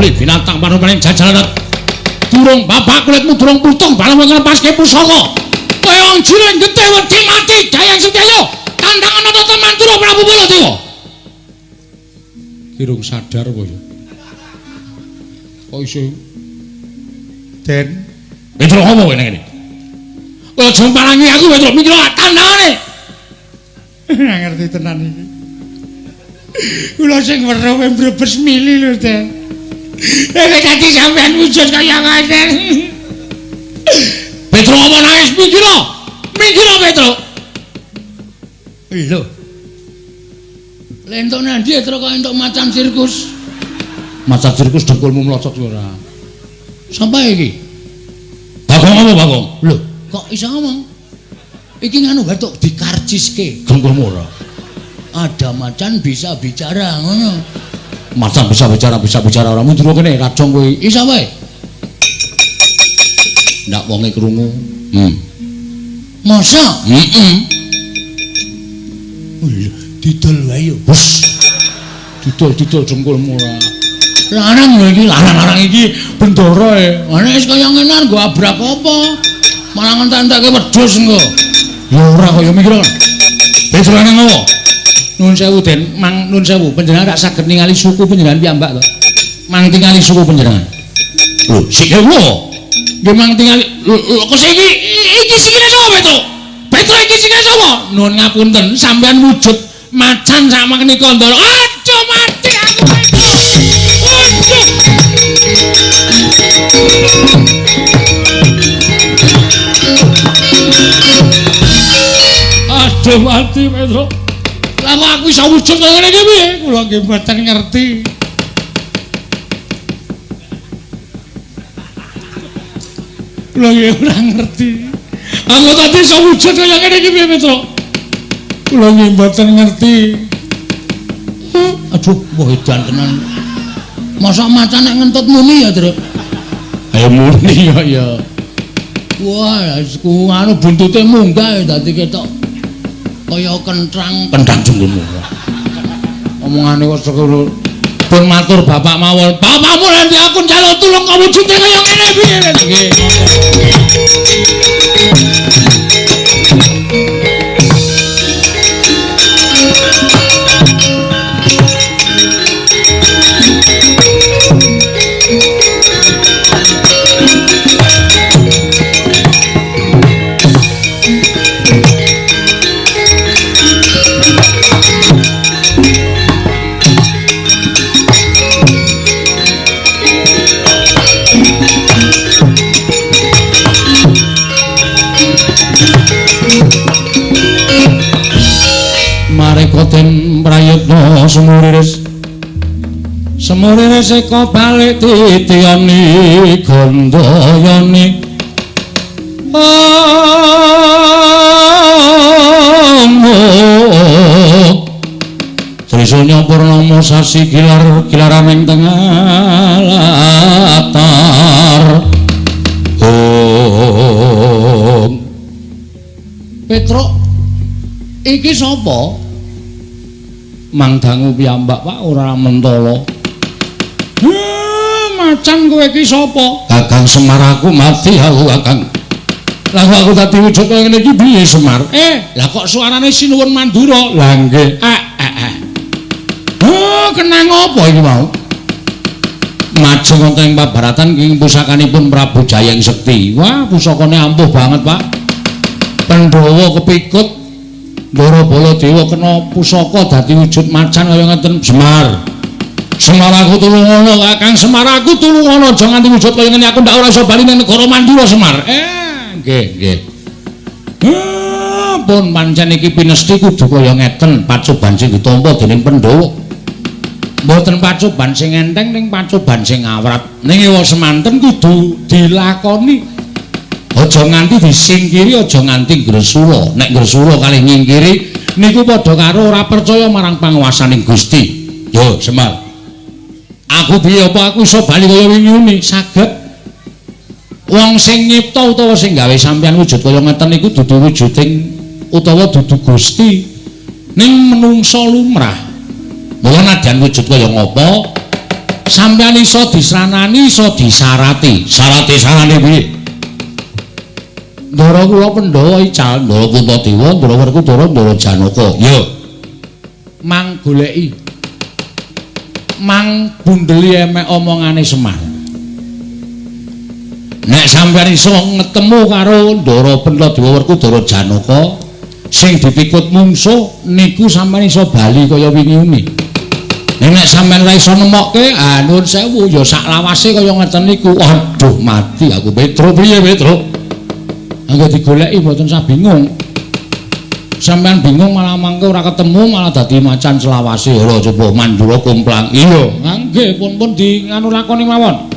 Bali binatang panupaning jajalan. Durung babak kulitmu durung putung balemu nglepaske pusaka. Kowe wong jiring getih wedi mati Dayang Sekti ayo. Tantangan ana Mandura Prabu Baladewa. Kirung sadar apa ya? Kok iso Den Petro apa kowe nang kene? Kowe aja palangi aku Petro mikir tandangane. Ora ngerti tenan iki. Kula sing weruh brebes mili lho, Den. Nek dadi sampean wujud kaya ngoten. Petro apa nangis mikir? Mikir Petro. Lho. Lentok nang ndi Petro kok entuk macan sirkus? Macan sirkus dengkulmu mlocot ora. Sapa iki? Bagong apa Bagong? Lho, kok iso ngomong? Iki nganu batuk dikarciske. Dengkulmu ora. Ada macan bisa bicara ngono. Macan bisa bicara ora mundur kene kajong kowe. Iso wae. Ndak wonge krungu. Masa? Heeh. Lho, didol wae yo. Wes. Didol-didol dengkulmu ora. Larang lho iki, larang-larang iki bendara e. Ana wis kaya ngene nggo abrak apa? Malah ngentek-entekke wedhus engko. Ya ora kaya mikir. Petro nang ngopo? Nuwun sewu Den, mang nuwun sewu, panjenengan tak saged ningali suku panjenengan piyambak to. Mang tingali suku panjenengan. Lho, sikil lho. Nggih mang tingali. Lho, kok iki iki sikile sapa Petro? Petro iki sikile sapa? Nuwun ngapunten, sampean wujud macan sak menika ndara. Aduh mati aku Petro. Aduh. Aduh mati Petro. Lah kok aku iso wujud kaya ngene iki piye? Kula nggih mboten ngerti. Kula nggih ora ngerti. Aku tadi iso wujud kaya ngene iki piye Petro? Kula nggih mboten ngerti. Aduh, wah edan tenan. Mosok macan nek ngentut muni ya, Truk? Ayo muni ya ya. Wah, ku anu buntute munggah dadi ketok kaya kentrang. Kentrang jengkulmu. Omongane kok sekono. Pun matur bapak mawon. Bapakmu nanti aku njaluk tulung kok wujude kaya ngene piye? Nggih. Mareka den prayitna sumuriris sumuriris eka balik titiyani gandayani Trisunya purnama sasi gilar gilaran ing tengah latar. Om Petruk iki sapa? Mang dangu piyambak Pak ora mentala. Macan kowe iki sapa? Kakang Semar aku mati aku Kakang. Lah kok aku dadi wujud kaya ngene iki piye Semar? Lah kok suarane Sinuwun Mandura? Lah nggih. Kenang apa iki mau? Majeng wonten ing pabaratan ing pusakanipun Prabu Jayeng Sekti. Wah, pusakane ampuh banget, Pak. Pandhawa kepikut Ndara Baladewa kena pusaka dadi wujud macan kaya ngeten. Semar. Semar aku tulungono, Kakang Semar aku tulungono, aja nganti wujud kaya ngene aku ndak ora iso bali ning negara Mandura Semar. Nggih, nggih. Pun pancen iki pinesti kudu kaya ngeten, pacoban sing ditampa dening Pandhawa. Mboten pacoban sing enteng ning pacoban sing awrat. Ning ewa semanten kudu dilakoni. Aja nganti disingkiri, aja nganti gresula. Nek gresula kalih nyingkiri niku padha karo ora percaya marang panguwasaning Gusti. Yo Semar. Aku piye apa aku iso bali kaya wingi uni? Saged. Wong sing nyipta utawa sing gawe sampeyan wujud kaya ngeten niku dudu wujuding utawa dudu Gusti. Ning menungsa lumrah. Mula nadyan wujud kaya ngapa Sampeyan iso disranani, iso disarati. Sarate sarane piye? Ndara kula Pandhawa ical, Ndara Puntadewa, Ndara Werkudara, Ndara Janaka. Ya. Mang goleki. Mang bundeli emek omongane Semar. Nek sampeyan iso ngetemu karo Ndara Puntadewa, Werkudara, Janaka sing dipikut mungsuh niku sampeyan iso bali kaya wingi-wingi. Nek sampeyan ora iso nemokke, ah nuwun sewu ya sak lawase kaya ngeten niku. Aduh mati aku Petro, piye Petro? Anggo digoleki mboten sah bingung. Sampeyan bingung malah mangke ora ketemu malah dadi macan selawase. Ora coba Mandura komplang. Iya, nggih pun-pun di nganu lakoni mawon.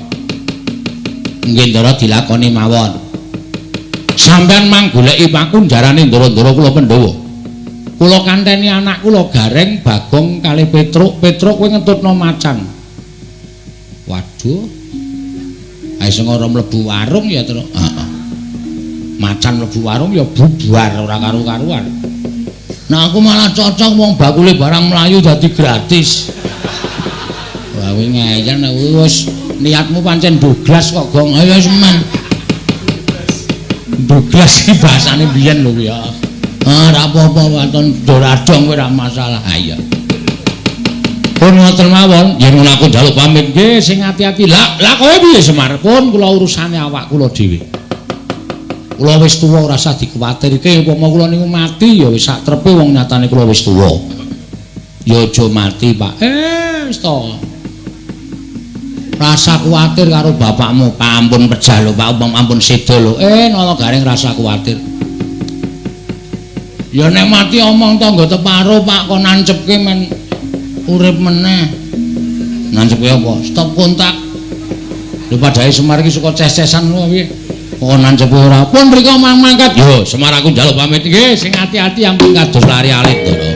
Nggih Ndara dilakoni mawon. Sampeyan mang goleki pakunjarane ndara-ndara kula Pandhawa. Kula kanteni anak kula Gareng, Bagong kalih Petruk. Petruk kowe ngentutno macan. Waduh. Ae sing ora mlebu warung ya, Truk. Heeh. Macan mlebu warung ya bubar ora karu-karuan. Nah aku malah cocok wong bakule barang mlayu dadi gratis. Wah kowe ngeyel nek wis niatmu pancen doglas kok, Gong. Ayo wis men. Doglas iki bahasane biyen lho ya. Ah ora apa-apa waton doradong kowe ora masalah. Ha iya. Pun ngoten mawon, yen ngono aku njaluk pamit nggih sing ati-ati. Lah, lah kowe piye Semar? Pun kula urusane awak kula dhewe. Kula wis tuwa ora usah dikuwatirke, upama kula niku mati ya wis sak trepe wong nyatane kula wis tuwa. Ya aja mati, Pak. Wis to. Rasa kuwatir karo bapakmu, Pak ampun pejah lho, Pak ampun seda lho. Nala Gareng rasa kuwatir. Ya nek mati omong tangga teparo, Pak, kok nancepke men urip meneh. Nancepke apa? Stop kontak. Lho padhae Semar iki suka ces-cesan ngono piye? Kok nancepke ora? Pun mriko mang mangkat. Yo, Semar aku njaluk pamit nggih, sing ati-ati ampun kados lari alit, Ndara.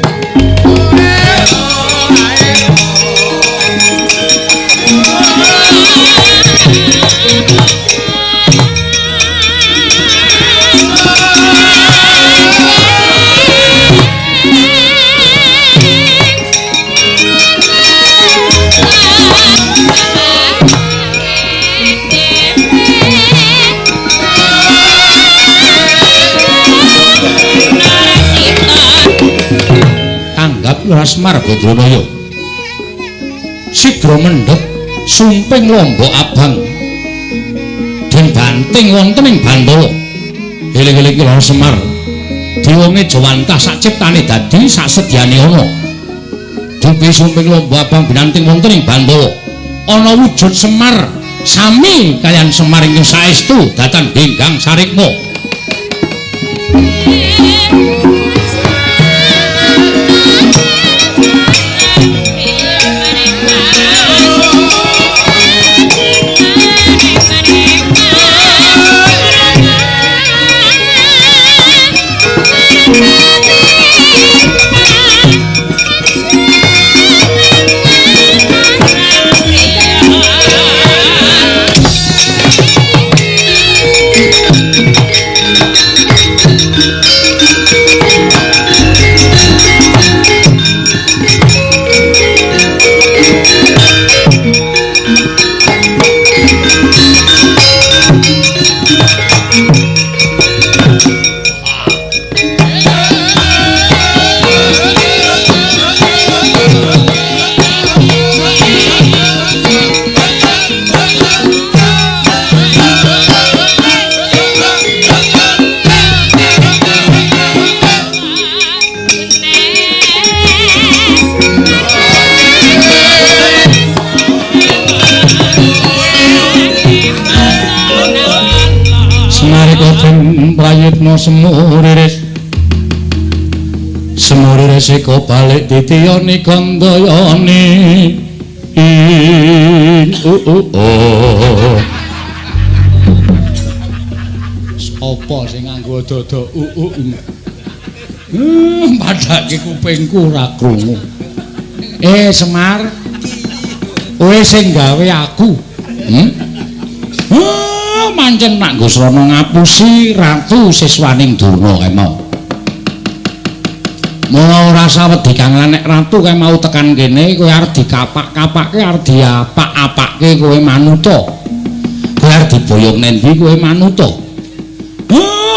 Tanggap Semar Badranaya. Sigra mendhet sumping lombok abang. Den banting wonten ing Bantala. Eling-eling kira Semar. Diwonge jawantah sak ciptane dadi sak sedyane ana. Dupi sumping lombok abang binanting wonten ing Bantala. Ana wujud Semar sami kaliyan Semar ingkang saestu datan genggang sarikma. Prayitna semuriris semuriris eko balik titiyani kandayani Sapa sing nganggo dada uu padake kupingku ora krungu. Semar kowe sing gawe aku. Pancen nak nggo srana ngapusi ratu siswaning Durna kae mau. Mula ora sawedi kang nek ratu kae mau tekan kene kowe arep dikapak-kapake arep diapak-apake kowe manuta. Kowe arep diboyong nendi kowe manuta.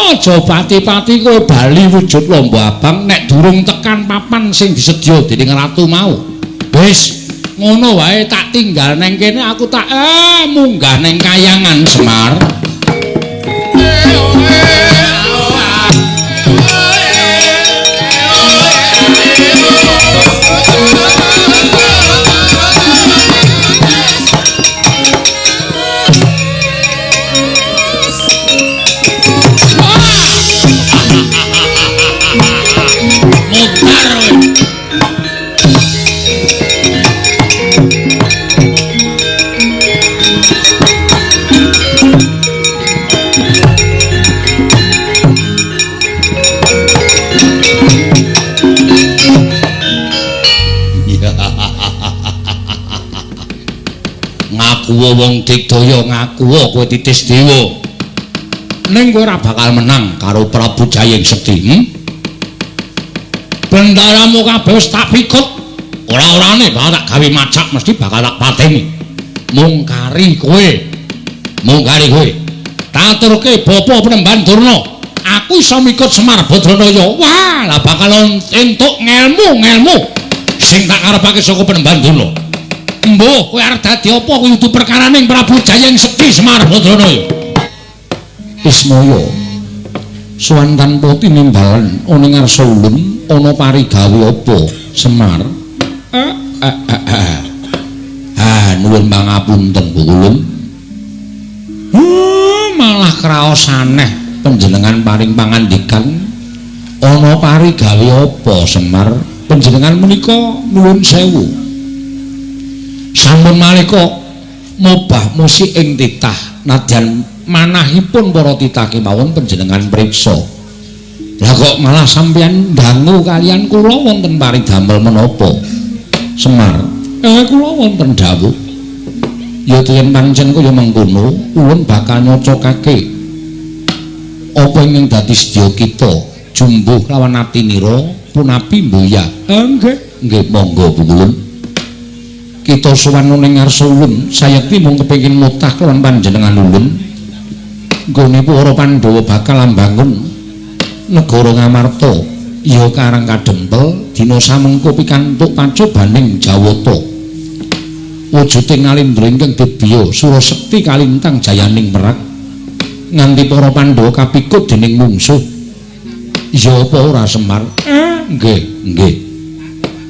Aja pati-pati kowe bali wujud lomba abang nek durung tekan papan sing disedya dening ratu mau. Wis ngono wae tak tinggal neng kene aku tak munggah neng kayangan Semar. Ngaku wong digdaya ngaku kowe titis dewa. Ning kowe ora bakal menang karo Prabu Jayeng Sekti. Bendaramu kabeh wis tak pikut. Ora-orane bakal tak gawe macak mesti bakal tak pateni. Mung kari kowe. Mung kari kowe. Tak aturke bapa Penemban Durna. Aku iso mikut Semar Badranaya. Wah, lah bakal entuk ngelmu-ngelmu sing tak karepake saka Penemban Durna. Mbuh, kowe arep dadi apa kuwi kudu perkaraning Prabu Jayeng Sekti Semar Badranaya. Ismaya suwan tanpa tinimbalen ana ngarsa ulun ana parigawe apa Semar? Nuwun pangapunten Bu Ulun. Malah kraos aneh panjenengan paring pangandikan ana parigawe apa Semar? Panjenengan menika nuwun sewu. Sampun malika mobah musik ing titah nadyan manahipun para titah kemawon panjenengan priksa. Lah kok malah sampeyan dangu kaliyan kula wonten paridamel menapa? Semar, kula wonten dawuh. Ya yen pancen kaya mengkono, ulun bakal nyocokake apa ingkang dadi sedya kita jumbuh lawan atinira punapi mboya. Nggih, nggih monggo Bu Ulun. Kita sowan ning ngarsa ulun, sayekti mung kepengin mutah kelawan panjenengan ulun. Nggone para Pandhawa bakal ambangun negara Ngamarta, ya Karang Kadempel dina samengko pikantuk pacobaning Jawata. Wujuding ngalindra ingkang dibya Surasekti kalintang jayaning merak nganti para Pandhawa kapikut dening mungsuh. Ya apa ora Semar? Nggih, nggih.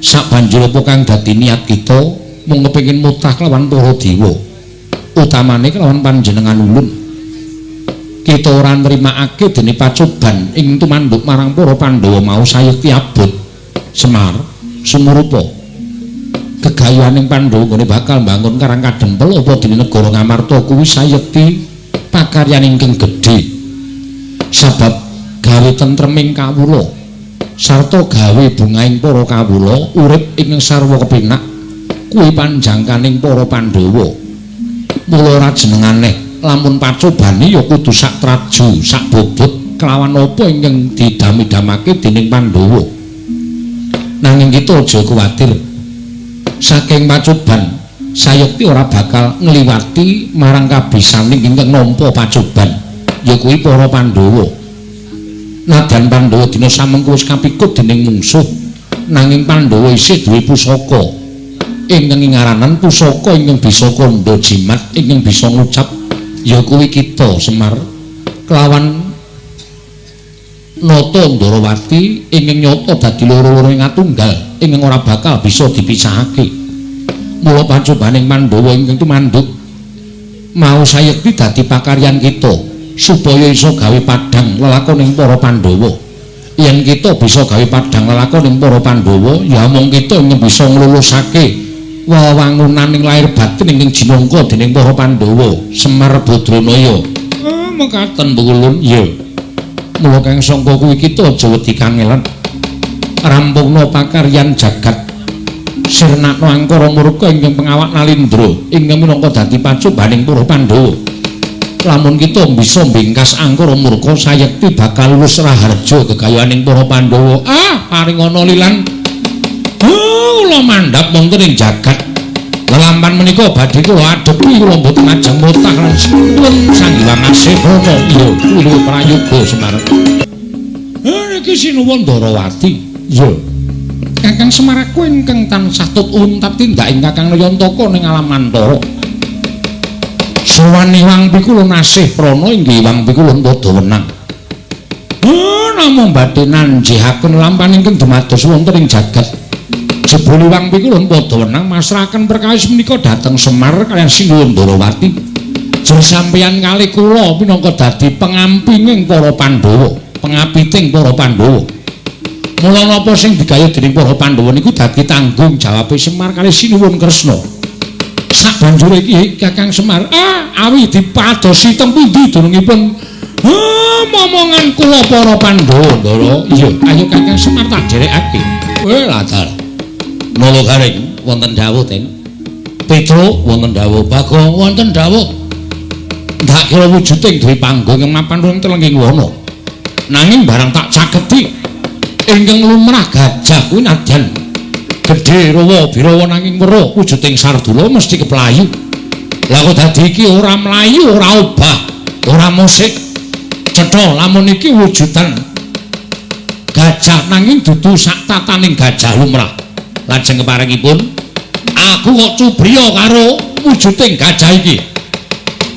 Sabanjur apa kang dadi niat kita mung kepengin mutah kelawan para dewa, utamane kelawan panjenengan ulun. Kita ora nrimakake dene pacoban ing tumanduk marang para Pandhawa mau sayekti abot. Semar, sumurupa gegayuhaning Pandhawa nggone bakal mbangun Karang Kadempel apa dene negara Ngamarta kuwi sayekti pakaryan ingkang gedhe. Sabab gawe tentreming kawula sarta gawe bungahing para kawula urip ing sarwa kepenak kuwi panjangkaning para Pandhawa. Mula ora jeneng aneh lamun pacobane ya kudu sak traju, sak bobot kelawan apa ingkang didami-damake dening Pandhawa. Nanging kita aja kuwatir. Saking pacoban sayekti ora bakal ngliwati marang kabisaning ingkang nampa pacoban, ya kuwi para Pandhawa. Nadyan Pandhawa dina samengko wis kapikut dening mungsuh, nanging Pandhawa isih duwe pusaka ingkang ngaranan pusaka ingkang bisa kandha jimat, ingkang bisa ngucap ya kuwi kita Semar kelawan Nata Ndarawati ingkang nyata dadi loro-loro ing atunggal ingkang ora bakal bisa dipisahake. Mula pacobaning Pandhawa ingkang tumanduk mau sayekti dadi pakaryan kita supaya iso gawe padhang lelakoning para Pandhawa. Yen kita bisa gawe padhang lelakoning para Pandhawa, ya mung kita ingkang bisa nglulusake wewangunaning lahir batin ingkang jinangka dening para Pandhawa. Semar Badranaya. Mekaten Bu Ulun. Iya. Mula kang sangka kuwi kita aja wedi kangelan. Rampungna pakaryan jagat sirnakna angkara murka ingkang pengawak nalindra ingkang minangka dadi pacobaning para Pandhawa. Lamun kita bisa mbingkas angkara murka sayekti bakal lulus raharja gegayaning para Pandhawa. Ah, paringana lilan. Kula mandhap wonten ing jagat. Lelampan menika badhe kula adhepi kula mboten ajeng mutah lan sinuwun Sang Hyang Asih Brana. Iya, kuwi prayoga Semar. Niki sinuwun Ndarawati. Iya. Kakang Semar aku ingkang tansah tut untap tindak ing Kakang Nayantaka ning alam antara. Sowan Iwang Pikulun asih prana inggih Iwang Pikulun padha wenang. Namung badhe nanjihaken lampan ingkang dumados wonten ing jagat. Jebul Iwang Pikulun padha wenang masrahaken perkawis menika dhateng Semar kaliyan Sinuwun Ndarawati. Jur sampeyan kalih kula minangka dadi pengampinging para Pandhawa, pengapiting para Pandhawa. Mula napa sing digayuh dening para Pandhawa niku dadi tanggung jawabe Semar kalih Sinuwun Kresna. Sabanjure iki Kakang Semar, awi dipadosi teng pundi dunungipun momongan kula para Pandhawa, Ndara. Iya, ayo Kakang Semar tak dherekake. Latar. Nala Garing wonten dawuh, Ten. Petruk wonten dawuh, Bagong wonten dawuh. Ndak kira wujuding dwi panggung ing mapan ing telengging wana. Nanging barang tak caketi ingkang lumrah gajah kuwi nadyan gedhe rawa birawa nanging weruh wujuding sardula mesti keplayu. Lah kok dadi iki ora mlayu, ora obah, ora musik. Cetha lamun iki wujudan gajah nanging dudu sak tataning gajah lumrah. Lajeng keparengipun aku kok cubriya karo wujuding gajah iki.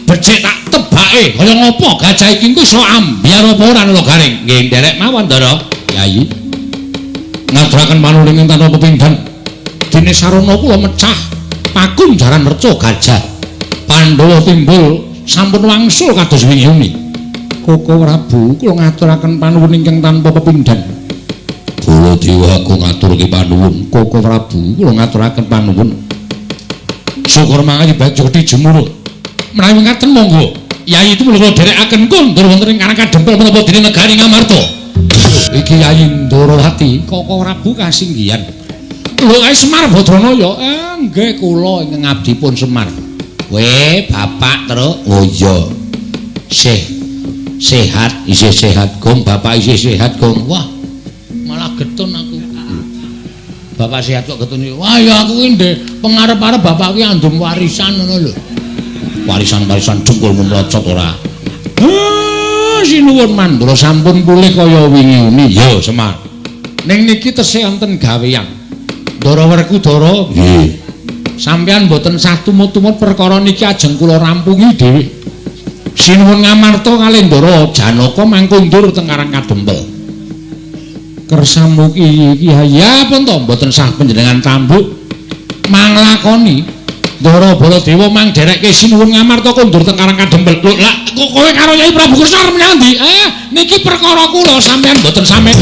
Becik tak tebake kaya ngopo gajah iki engko iso ambyar apa ora Nala Garing. Nggih nderek mawon Ndara. Yayi. Ngaturaken panuwun ing tanpa pepindhan. Dene sarana kula mecah pakun jaran reca gajah. Pandhawa timbul sampun wangsul kados wingi uni. Koko Prabu kula ngaturaken panuwun ingkang tanpa pepindhan. Baladewa aku ngaturke panuwun. Koko Prabu kula ngaturaken panuwun. Syukur mangayu bagyo jemuru. Menawi ngaten monggo. Yayi itu kula dherekaken kondur wonten ing Karang Kadempel menapa dene negari Ngamarta. Iki Yayi Ndarawati, Koko Prabu kasinggihan. Lho kae Semar Badranaya. Nggih kula ingkang abdipun Semar. Weh, bapak truk. Oh iya. Sih. Sehat, isih sehat, Gong. Bapak isih sehat, Gong. Wah, malah getun aku. Bapak sehat kok getun. Wah, ya aku ki ndek pengarep-arep bapak ki andum warisan ngono lho. Warisan-warisan dengkul mlocot ora. Sinuwun Mandura sampun pulih kaya wingi uni. Ya, Semar. Ning niki tesih wonten gaweyan. Ndara Werkudara, nggih. Sampeyan mboten sah tumut-tumut perkara niki ajeng kula rampungi dhewe. Sinuwun Ngamarta kalih Ndara Janaka mangkundur teng Karang Kadempel. Kersamu iki ya pun to mboten sah panjenengan tambuk manglakoni. Ndara Baladewa mang dherekke Sinuwun Ngamarta kondur teng Karang Kadempel. Lho, lah kok kowe karo Yai Prabu Kresna arep menyang ndi? Niki perkara kula sampeyan mboten sampeyan.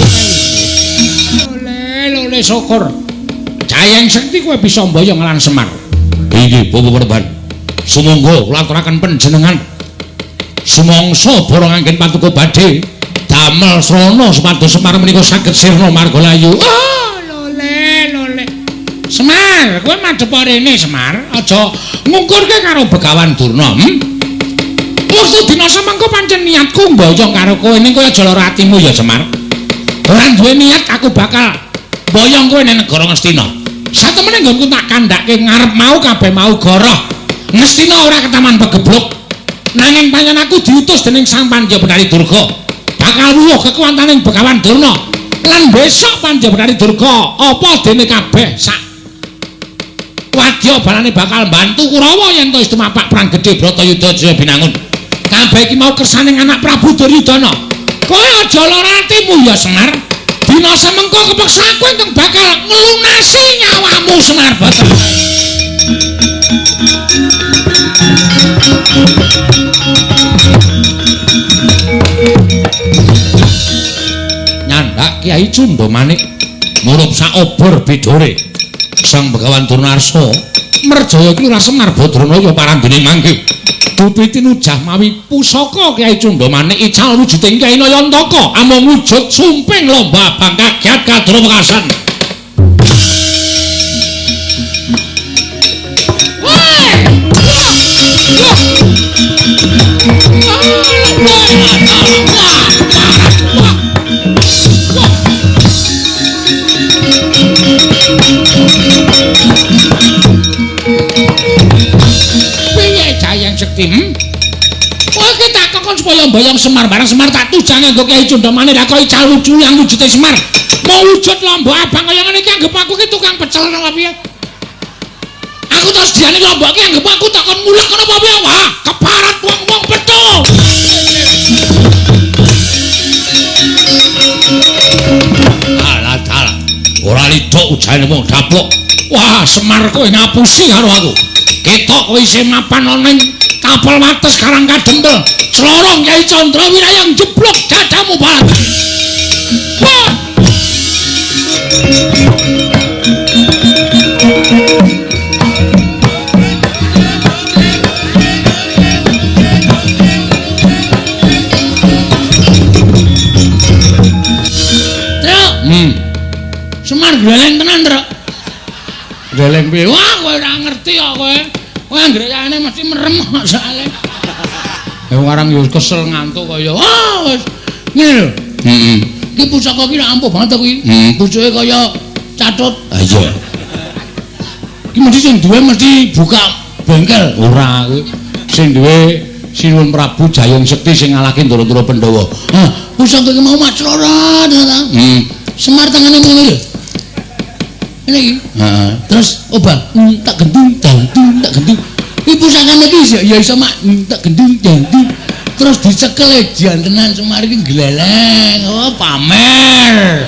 Lho, lho syukur. Jayeng sekti kowe bisa mboyong lan Semar. Inggih, Bapak Perban. Sumangga kula aturaken panjenengan. Sumangsa bara nganggen patuko badhe damel srana supados Semar menika saged sirna marga layu. Semar, kowe madhep rene Semar, aja ngungkurke karo Begawan Durna. Wektu dina semengko pancen niatku mboyong karo kowe ning kowe aja lara atimu ya Semar. Ora duwe niat aku bakal mboyong kowe ning negara Ngastina. Satemene nggonku tak kandhake ngarep mau kabeh mau goroh. Ngastina ora ketaman pegebluk. Nanging pancen aku diutus dening Sang Pandya Betari Durga. Bakal wuwuh kekuwataning Begawan Durna. Lan besok Pandya Betari Durga apa dene kabeh sak wadya balane bakal mbantu Kurawa yen to wis tumapak perang gedhe Bratayuda Jaya Binangun. Kabeh iki mau kersaning anak Prabu Duryudana. Kowe aja lara atimu ya Semar. Dina semengko kepeksa aku ingkang bakal nglunasi nyawamu Semar Bathara. Nyandak Kyai Cundamanik murup saobor bidore. Sang Begawan Durna Arsa merjaya iki ora Semar Badranaya parandene mangke. Dupi tinujah mawi pusaka Kyai Cundamanik ical wujuding Kyai Nayantaka amung wujud sumping lomba abang kagiat kadra wekasan. Wah! Wah! Wah, wah. Wah. Piye Jayeng Sekti? Kowe iki tak kokon supaya mboyong Semar barang Semar tak tujang nganggo Kyai Cundamane ra kaya calucu yang wujude Semar. Mau wujud lombok abang kaya ngene iki anggep aku ki tukang pecel napa piye? Aku terus diane lombok ki anggep aku tak kon mulak ngono apa piye? Wah, keparat wong-wong petuk. Alah dalah. Ora lidok ujane wong daplok. Wah, Semar kowe ngapusi karo aku. Ketok kowe isih mapan ana ning tapel wates Karang Kadempel. Slorong Kyai Candra Wirayang jeblok dadamu balat. Wah. Truk. Semar gleleng tenan, Truk. Gleleng piye? Wah, kowe ora ngerti kok kowe. Kowe anggere yane mesti merem kok soalé. Ya warang yo kesel ngantuk kaya wah wis ngene lho. Heeh. Iki pusaka iki ampuh banget to kuwi. Pucuke kaya catut. Ha iya. Iki mesti sing duwe mesti buka bengkel. Ora kuwi. Sing duwe Sinuwun Prabu Jayeng Sekti sing ngalahke Ndara-ndara Pandhawa. Hah, pusaka iki mau maclora ta. Semar tangane ngene lho. Ngene iki. Heeh. Terus obah tak gendung, dantung tak gendung. Iki pusakane iki ya iso mak tak gendung, dantung. Terus dicekel jantenan Semar iki gleleng. Oh, pamer.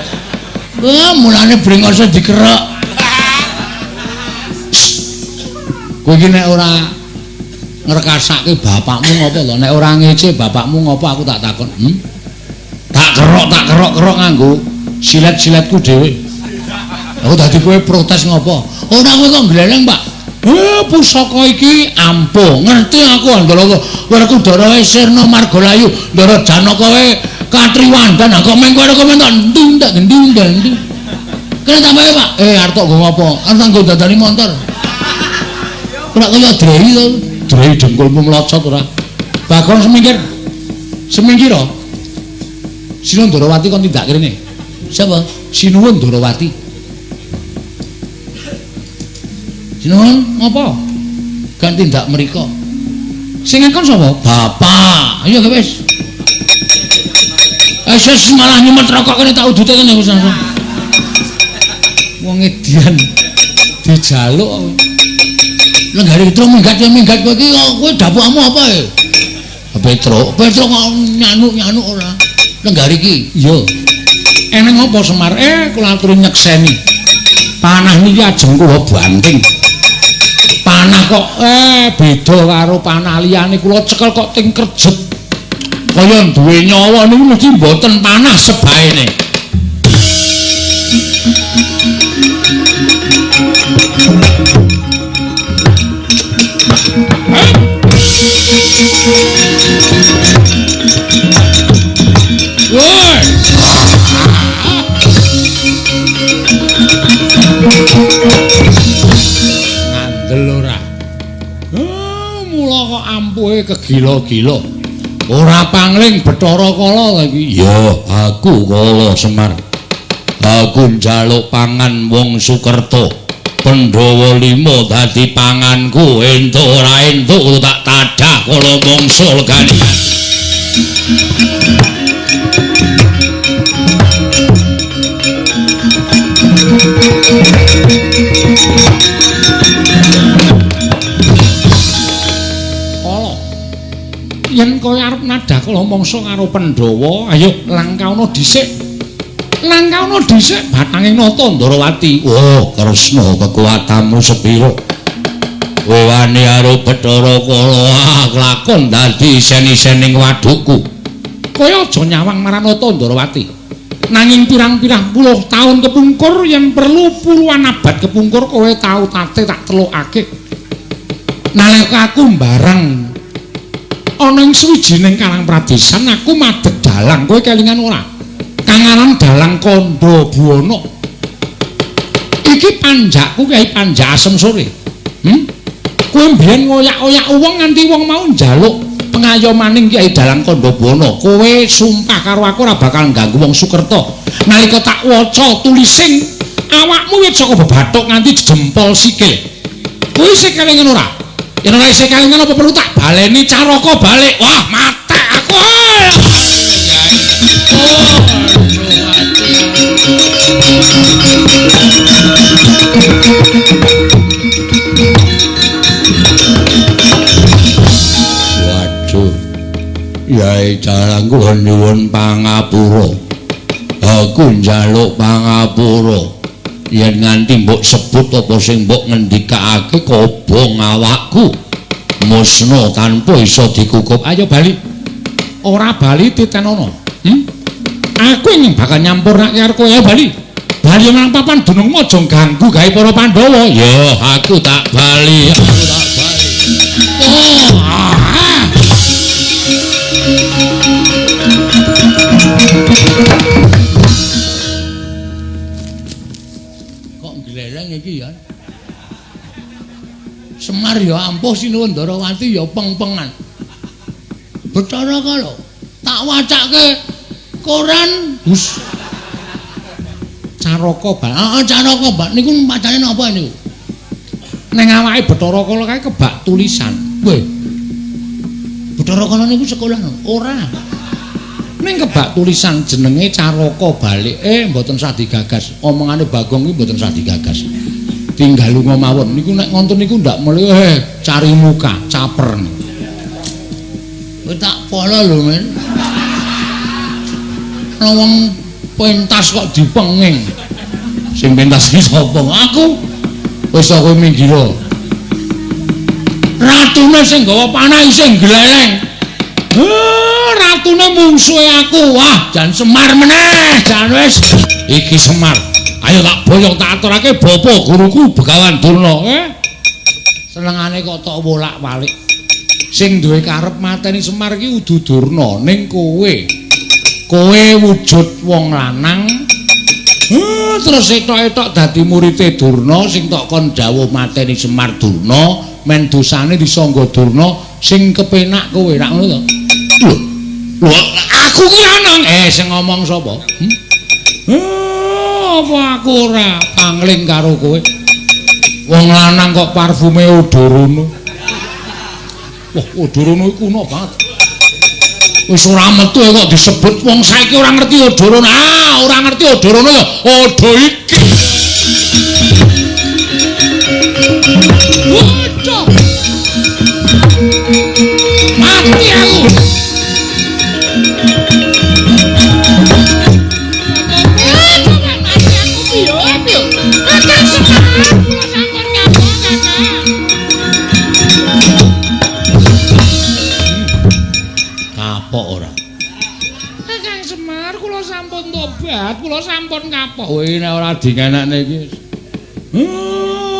Wah, mulane brengose dikerok. Kowe iki nek ora ngrekasake bapakmu ngopo to? Nek ora ngece bapakmu ngopo aku tak takon. Tak kerok-kerok nganggo silet-siletku dhewe. Aku dadi kowe protes ngopo? Ora kowe kok gleleng, Pak. Pusaka iki ampuh. Ngerti aku Andalaka. Werkudara wae Sirna Margalayu, Ndara Janaka wae Katriwandan. Kok meng kowe kok mentok ndung tak gendung gendung. Kene tambahe, Pak. Arep tok nggo ngopo? Arep nggo dandani montor. Ora kaya drei to. Drei dengkulmu mlocot ora. Bagong semingkir. Semingkir to. Sinuwun Ndorowati kon tindak rene. Sapa? Sinuwun Ndorowati. Sinuwun ngopo? Kan tindak mriko. Sing ngakon sapa? Bapak. Ayo wis. Wis malah nyumet rokok kene tak udute kene wis langsung. Wong edian dijaluk. Lenggare Petruk minggat ya minggat kowe iki kowe dapukmu apa e? Petruk, Petruk kok nyanuk-nyanuk ora. Lenggare iki. Iya. Eneng apa Semar? Kula aturi nyekseni. Panah niki ajeng kula banting. Panah kok beda karo panah liyane kula cekel kok ting kerjet. Kaya duwe nyawa niku mesti mboten panah sebaene. Woi. Ngandel ora. Mula kok ampuhe kegila-gila. Ora pangling Bathara Kala iki. Ya, aku Kala Semar. Aku njaluk pangan wong Sukerta. Pandhawa 5 dadi panganku, entuk ora entuk tak tadah kala mangsa legane. Kala, yen kowe arep nadah kala mangsa karo Pandhawa, ayo langkaono dhisik. Langkaono dhisik batanging nata Ndarawati. Oh, Kresna kekuatanmu sepiro? Kowe wani karo Bathara Kala lakon dadi isen-isening wadukku. Kowe aja nyawang marang nata Ndarawati. Nanging pirang-pirang puluh taun kepungkur yen perlu puluhan abad kepungkur kowe tau tate tak telukake. Nalika aku mbarang ana ing suwijining karang pradesan aku madeg dalang, kowe kelingan ora? Kang aran dalang Kandha Buwana. Iki panjakku Kyai Panjak Asem Sore. Kowe mbiyen ngoyak-oyak wong nganti wong mau njaluk Pengayomaning Kyai Dalang Kandhabana, kowe sumpah karo aku ora bakal ngganggu wong Sukerta. Nalika tak waca tulising awakmu wis saka bebathuk nganti jempol sikil. Kowe isih kelingan ora? Yen ora isih kelingan apa perlu tak baleni Caraka balik? Wah, matek aku. Waduh. Yai Dalang kula nyuwun pangapura. Aku njaluk pangapura. Yen nganti mbok sebut apa sing mbok ngendikake kobong awakku. Musna tanpa iso dikukup. Ayo bali. Ora bali titenono. Aku ingin bakal nyampurnake karo kowe. Ayo bali. Bali marang papan dunungmu aja ganggu gawe para Pandhawa. Ya, aku tak bali, aku tak bali. Oh. Ah. Kok gleleng iki ya? Semar ya ampuh, Sinuwun Ndarawati ya peng-pengan. Bathara Kala tak wacake koran Gus. Caraka bal. Heeh, Caraka bal niku macane napa niku? Ning awake Bathara Kala kae kebak tulisan. Weh. Bathara Kala niku sekolah ora? Ning kebak tulisan jenenge Caraka Balik. Mboten sah digagas. Omongane Bagong kuwi mboten sah digagas. Tinggal lunga mawon. Niku nek ngonten niku ndak mulih cari muka, caper. Kowe tak polo lho, Men. Ana wong pentas kok dipenging. Sing pentas iki sapa? Aku. Wis kowe minggir. Ratune sing gawa panah isih gleleng. Ratune mungsuhe aku. Wah, jan Semar meneh, jan wis. Iki Semar. Ayo tak boyong tak aturake bapa guruku Begawan Durna. Senengane kok tok wolak-walik. Sing duwe karep mateni Semar iki udu Durna, ning kowe. Kowe wujud wong lanang. Terus etok-etok dadi murite Durna sing tok kon dawuh mateni Semar Durna, men dosane disangga Durna sing kepenak kowe rak ngono to. Lho, lho aku ki lanang. Sing ngomong sapa? Apa aku ora pangling karo kowe? Wong lanang kok parfume Odorono. Wah, Odorono iku kuno banget. Wis ora metu kok disebut wong saiki ora ngerti Odorono. Ah, ora ngerti Odorono ya odo iki. Waduh. Mati aku. Mati aku piye piye. Kakang Semar, kula sampun ngapuk Kakang. Kapok ora? Kakang Semar, kula sampun tobat, kula sampun kapok. Kowe nek ora dingenekne iki.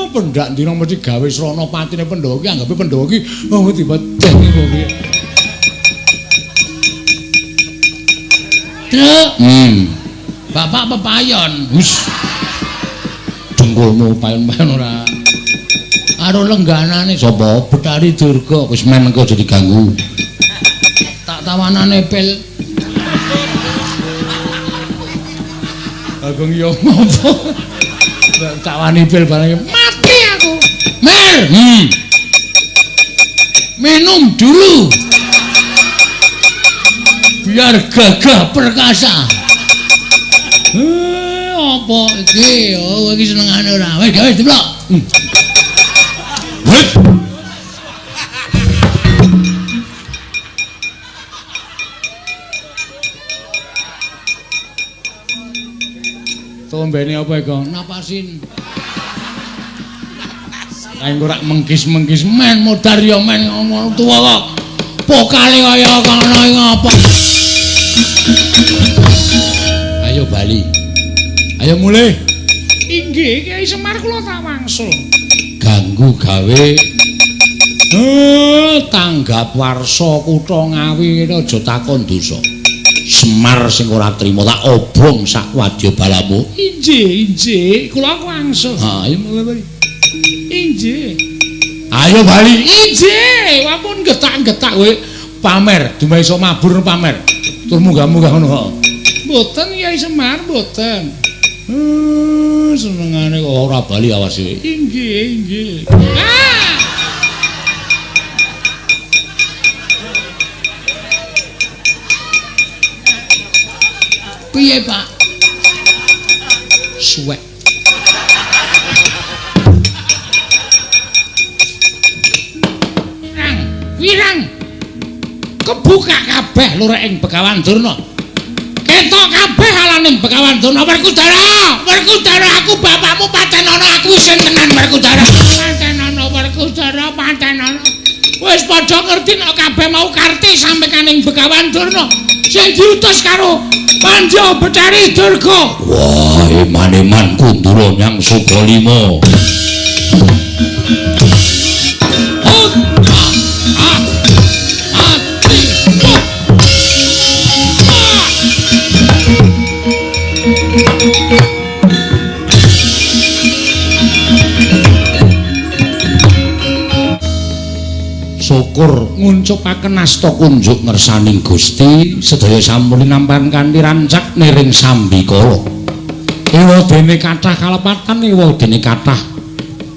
Pendak dina mesti gawe srana patine Pandhawa iki, anggape Pandhawa iki oh dipedhek iki piye. Truk. Bapak pepayon. Wis. Dengkulmu payon-payon ora. Karo lengganane sapa? Bathari Durga. Wis men engko aja diganggu. Tak tawanane pil. Bagong yo ngopo? Tawani pil barang mati aku. Mer. Minum dulu. Biar gagah perkasa. Apa iki? Oh, iki senengane ora. Wis gawe diplok. Wit. Tombene apa iku? Napasin. Kae engko rak mengkis-mengkis men modar ya men ngono tuwa kok. Pokale kaya ngono iki ngapa? Ayo bali. Ayo mulih. Inggih, Kyai Semar kula tak wangsul. Ganggu gawe tanggap warsa kutha Ngawi ngene aja takon dosa. Semar sing ora trima tak obong sak wadya balamu. Inggih, inggih, kula wangsul. Ha, ayo mulih bali. Inggih. Ayo bali. Inggih, ampun getak-getak kowe. Pamer, dumeh iso mabur pamer. Tur munggah-munggah ngono. Mboten Kyai Semar, mboten. Senengane kok ora bali awas iki. Inggih, inggih. Ah! Piye, Pak? Suwek. Wirang, wirang. Kebuka kabeh lurek ing Begawan Durna. Ketok kabeh alaning Begawan Durna. Werkudara, Werkudara, aku bapakmu paten ana, aku isin tenan Werkudara. Paten ana Werkudara, paten ana. Wis padha ngerti nek kabeh mau karti sampekaning Begawan Durna sing diutus karo Pandya Betari Durga. Wah, eman-eman Kundura nyang Sukalima. Syukur nguncupaken asta kunjuk ngersaning Gusti sedaya sampun linampan kanthi rancak niring sambikala. Ewa dene kathah kalepatan, ewa dene kathah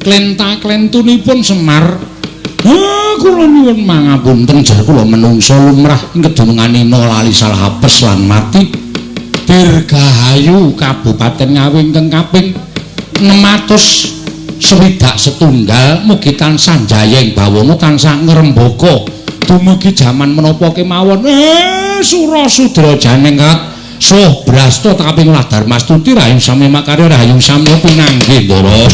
klenta-klentunipun Semar. Kula nyuwun mangapunten jer kula menungsa lumrah ing kedununganina lali salah apes lan mati. Dirgahayu Kabupaten Ngawi ingkang kaping 661 mugi tansah jaya ing bawana tansah ngrembaka dumugi jaman menapa kemawon. Sura sudra janengkat soh brasta kaping Dharmastuti rahayung sami makarya rahayung sami pinanggih ndara.